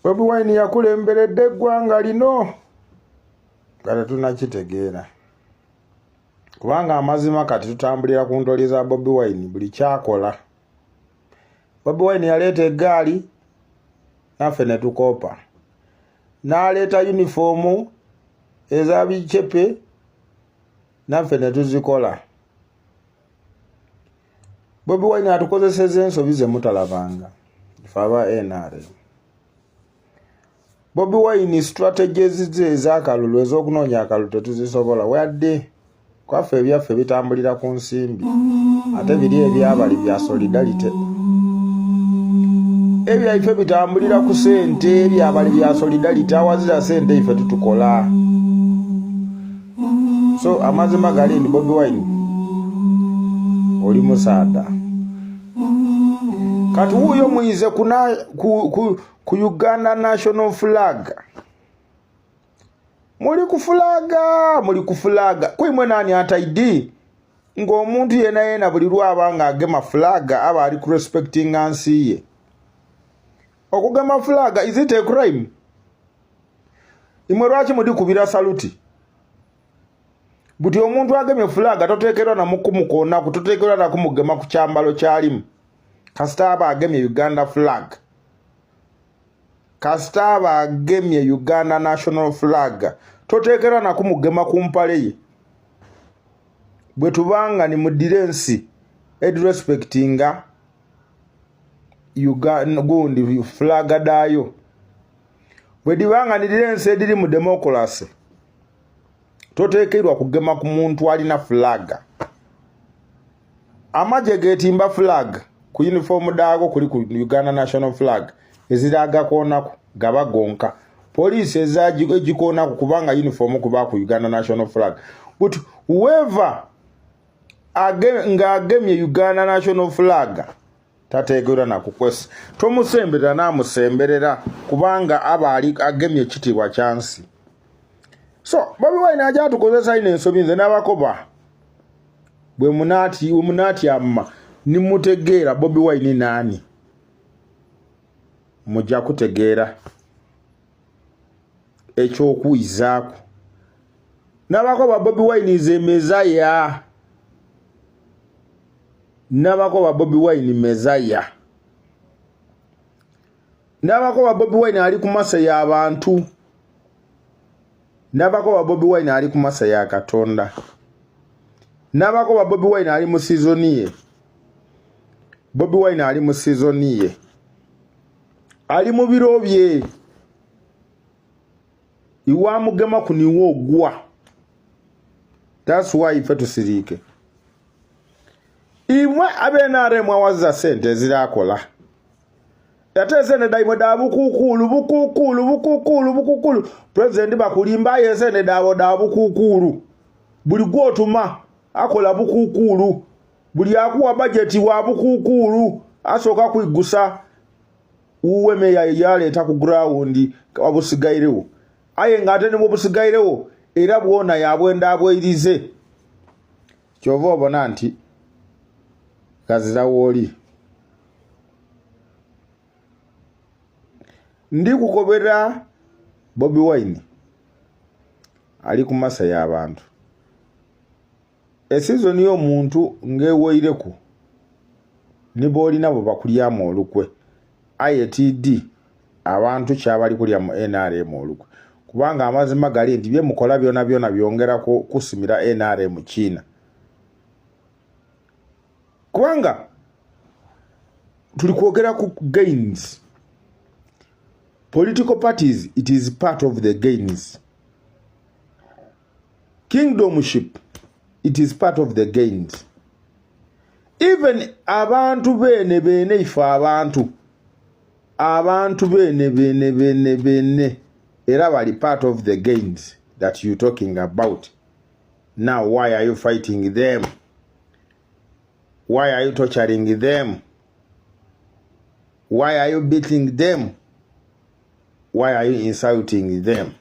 Bobi Wine yakulemberedde eggwanga lino nga tetunakitegeera, kubanga amazima kati tutambulira ku ntoli za Bobi Wine buli kyakola. Bobi Wine yaleeta eggaali naffe ne tukoopa, n'aleeta yunifoomu eza bicepe naffe ne tuzikola. Bobi Wine atukozeseza ensobi ze mutalabanga ife aba NRM. Bobi Wine strategies ze ez'akalulu, ez'okunoonya akalulu, tetuzisobola, wadde kwaffe ebyaffe bitambulira ku nsimbi, ate biri ebyabali bya solidarity. Ebyaife bitambulira ku sente, ebyabali bya solidarity. Awazira sente ife tutukola. So amazima gali ndi Bobi Wine oli musaada. Kati wuuyo muyize ku Uganda national flag, muli ku flag, muli ku flag kuimwe. Nani ataidi ng'omuntu yena yena buli lwaba ng'agema flag aba ali kurespectinga nsi ye? Okugema flag, is it a crime? Imwe lwaki mudikubira saluti? Buti omuntu agemye flag toteekerwa namukumukonaku, toteekerwa nakumugema ku kyambalo kyalimu, kasita aba agemye Uganda flag, kasita aba agemye Uganda national flag, toteekerwa nakumugema ku mpale ye. Bwe tubanga nimuddira ensi edirespectinga gundi flag daayo, bwe dibanga nidira ensi ediri mu democracy, toteekerwa kugema ku muntu alina flag. Amagye getimba flag ku uniform daago, kuli ku Uganda national flag eziragakoonako gaba gonka. Poliisi ezagikoonaku kubanga uniform kuba ku Uganda national flag. But whoever ng'agemye Uganda national flag tateekerwa nakukwesa, tomusemberera n'amusemberera, kubanga aba ali agemye ekitiibwa kyansi. So Bobi Wine aja atukozesa ino ensobi. Nze n'abakoba, bwe munatyama nimutegeera Bobi Wine naani, mujja kutegeera ekyokuyizaako. N'abakoba, Bobi Wine is a messiah. N'abakoba, Bobi Wine messiah. N'abakoba, Bobi Wine ali ku masa y'abantu. N'abakoba, Bobi Wine ali ku masa ya Katonda. N'abakoba, Bobi Wine ali mu season ye. Bobi Wine ali mu season ye, ali mu biro bye. Iwamugema ku niwe ogwa. That's why ife tusiriike. Imwe abe NRM awaza sente ezirakola, ate esente daimwe da bukuukulu, bukuukulu, bukuukulu, bukuukulu. Pulezidenti bakulimbayo, esente daabo da bukuukulu. Buli gwotuma akola bukuukulu, buli akuwa bajeti wa bukuukulu. Asooka kwigusa wuwe meya yaleeta ku ground wabusigairewo, aye ng'ate nibwo busigairewo era bwona yabwenda abweirize. Kyova obona nti gazira wooli ndi kukobera. Bobi Wine ali ku masa y'abantu. E season y'omuntu ng'ewoireku ni boolina bwe bakulyamu olukwe, aye td abantu kyabali kulya mu NRM olukwe, kubanga amazima gali nti byemukola byona byona byongera kusimira NRM kiina, kubanga tuli kwogera ku gains. Political parties, it is part of the gains. Kingdomship, it is part of the gains. Even abantu beene beene, ife abantu, abantu beene beene beene beene era bali part of the gains that you talking about. Now why are you fighting them? Why are you torturing them? Why are you beating them? Why are you insulting them?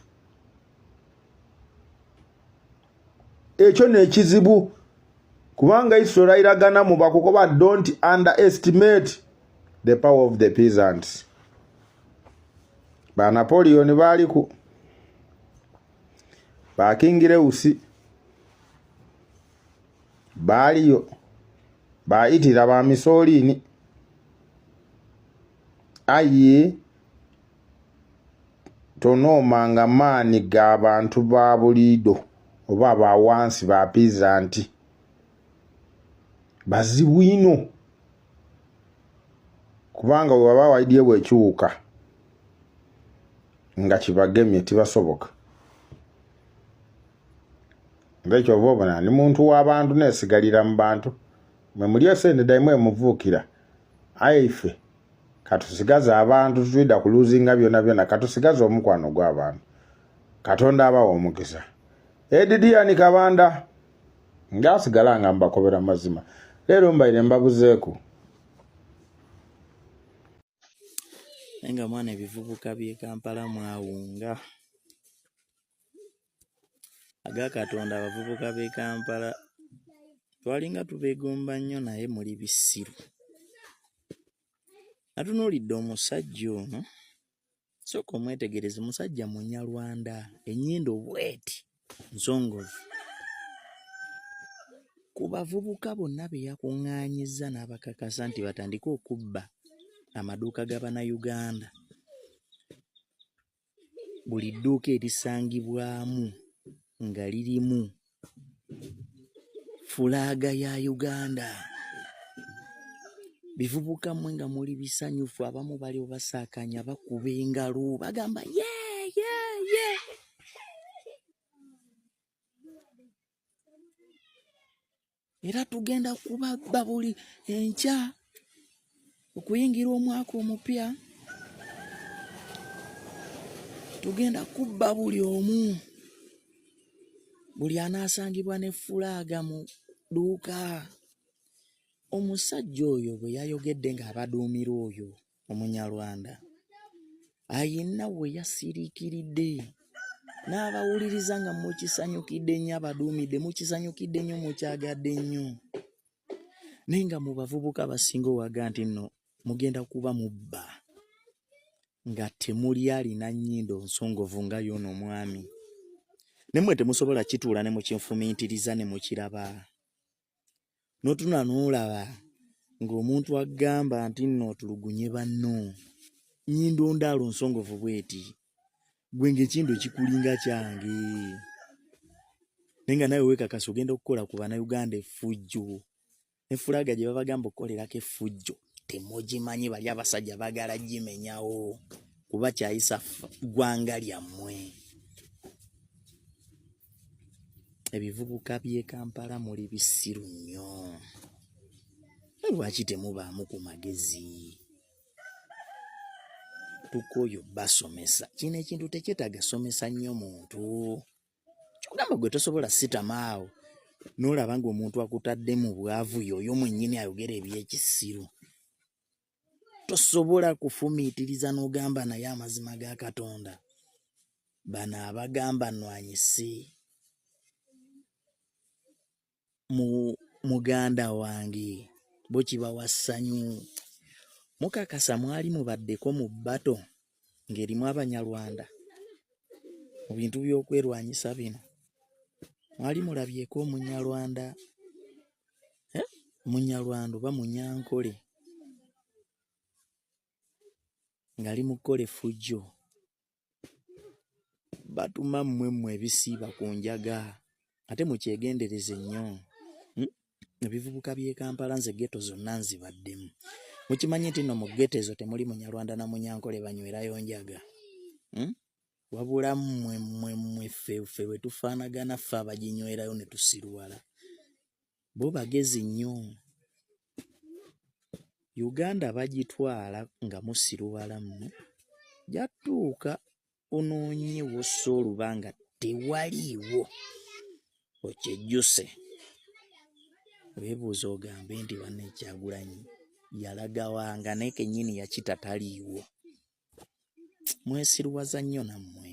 Ekyo nekizibu, kubanga history iragana mu bakukoba, don't underestimate the power of the peasants. Ba Napoleon baaliku, ba King Lewusi baaliyo, ba Itira ba Misooliini. Aye tonoomanga maani ga bantu ba buliido oba ba wansi ba pizanti. Bazibu inho kubanga bwe baba waidye bwekiwuka nga kibagemye tibasoboka. Nze kyova obona ndi muntu wa bantu nesigalira mu bantu. Mwe mulye esente dhaimwe muvuukira. Aye ife katusigaze abantu twidha kuluzinga byona byona katusigaze omukwano gw'abantu. Katonda abawa omukisa. Edidiani Kabanda ngasigala nga mbakobera mazima. Leero mbaire mbabuzeeku. Naye nga mwana ebivubuka by'e Kampala mwawunga. Aga Katonda abavubuka b'e Kampala twalinga tubeegomba nnyo naye muli bisiru. Natunuulidde omusajja ono, sooka omwetegereze musajja Munyarwanda, ennyindo bw'eti nsongovu. Ku bavubuka bonna be yakuŋŋaanyizza n'abakakasa nti batandike okubba amaduuka ga Bannayuganda, buli dduuka erisangibwamu nga lirimu fulaaga ya Uganda. Bivubuka mmwe nga muli bisanyufu, abamu bali obasaakanya bakuba engalo bagamba yee yee yee. Era tugenda kubabba buli enkya okuyingira omwaka omupya, tugenda kubba buli omu, buli anaasangibwa ne fulaaga mu dduuka. Omusajja oyo bwe yayogedde ng'abaduumira oyo Omunyarwanda ayina we yasiriikiridde n'abawuliriza nga mukisanyukidde nnyo, abaduumidde mukisanyukidde nnyo, mukyagadde nnyo. Naye nga mu bavubuka abasinga owaga nti nno mugenda kuba mubba nga temuli alina nnyindo nsongovu nga y'ono omwami. Ne mmwe temusobola kituula ne mukinfumiitiriza ne mukiraba. N'otunula n'olaba ng'omuntu agamba nti nno otulugunye banno. Nnyindo ndaalo nsongovu bw'eti, ggwe ng'ekindu kikulinga kyange. Naye nga naawe weekakasa ogenda okukola ku Bannayuganda effujjo. Ne fulaaga gye babagamba okukolerako effujjo temugimanyi, bali abasajja baagala gimenyawo kuba kyayisa ggwanga lyammwe. Ebivubuka by'e Kampala muli bisiru nnyo. Lwaki temubaamu ku magezi? Tukooye obbasomesa. Kino ekintu tekyetaaga somesa nnyo muntu. Ky'ogamba ggwe tosobola sitama awo n'olaba ng'omuntu akutadde mu bwavu y'oyo mwennyini ayogera eby'ekisiru. Tosobola kufumiitiriza n'ogamba naye amazima ga Katonda bano abagamba nnwanyise mu muganda wange bo kibawa ssanyu. Mukakasa mwali mubaddeko mu battle ng'erimu Abanyarwanda mu bintu by'okwerwanyisa bino? Mwali mulabyeko Omunyarwanda eh? Munyarwanda oba Munyankole ng'ali mu kukola effujjo? Batuma mmwe mmwe ebisiiba ku njaga ate mukyegendereze nnyo. Ebivubuka by'e Kampala nze ghetto zonna nzibaddemu. Mukimanyi nti nno mu ghetto ezo temuli Munyarwanda na Munyankole banywerayo njaga? Wabula mmwe mmwe mmwe ffe ffe bwe tufaanagana ffe abaginywerayo ne tusiruwala. Bo bagezi nnyo. Uganda bagitwala nga musiruwala mmwe jatuuka onoonye w'ossa oluba nga tewaliiwo okyejjuse. Weebuuze ogambe nti banne Kyagulanyi yalaga wa nga naye kennyini yakita taliiwo. Mwesiruwaza nnyo nammwe.